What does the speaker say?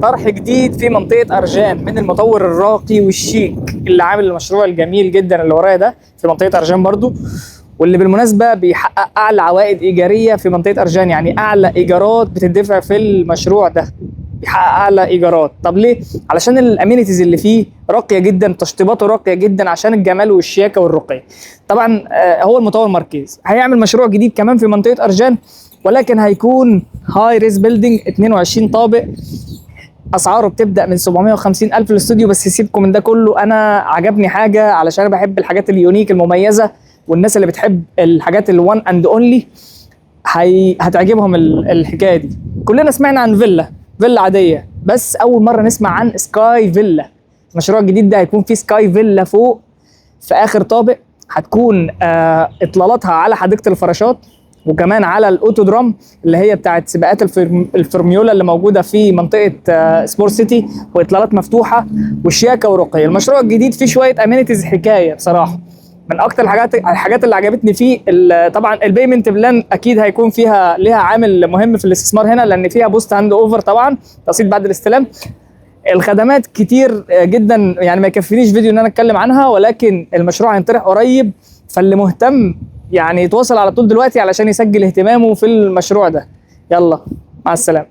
طرح جديد في منطقة أرجان من المطور الراقي والشيك اللي عامل المشروع الجميل جدا اللي ورايا ده في منطقة أرجان برضو، واللي بالمناسبة بيحقق أعلى عوائد إيجارية في منطقة أرجان، يعني أعلى إيجارات بتدفع في المشروع ده، بيحقق أعلى إيجارات. طب ليه؟ علشان ال amenities اللي فيه راقية جدا، تشطيباته راقية جدا عشان الجمال والشياكة والرقي. طبعا هو المطور ماركيز هيعمل مشروع جديد كمان في منطقة أرجان، ولكن هيكون high rise building 22 طابق، اسعاره بتبدا من 750 الف الاستوديو. بس سيبكم من ده كله، انا عجبني حاجة علشان انا بحب الحاجات ال unique المميزة، والناس اللي بتحب الحاجات ال one and only هي هتعجبهم الحكاية دي. كلنا سمعنا عن فيلا، فيلا عاديه، بس اول مرة نسمع عن sky villa. المشروع الجديد ده هيكون فيه sky villa فوق في اخر طابق، هتكون اطلالاتها على حديقة الفراشات، وكمان على ال autodrome اللي هي بتاعت سباقات الفورميولا اللي موجودة في منطقة سبورت سيتي، واطلالات مفتوحة وشياكه ورقي. المشروع الجديد فيه شوية amenities حكاية بصراحة. من اكتر الحاجات اللي عجبتني فيه طبعا ال payment plan اكيد هيكون فيها ليها عامل مهم في الاستثمار هنا، لان فيها post handover طبعا تقسيط بعد الاستلام. الخدمات كتير جدا، يعني ما يكفينيش فيديو ان انا اتكلم عنها، ولكن المشروع هينطرح قريب، فاللي مهتم يعني يتواصل على طول دلوقتي علشان يسجل اهتمامه في المشروع ده. يلا مع السلامة.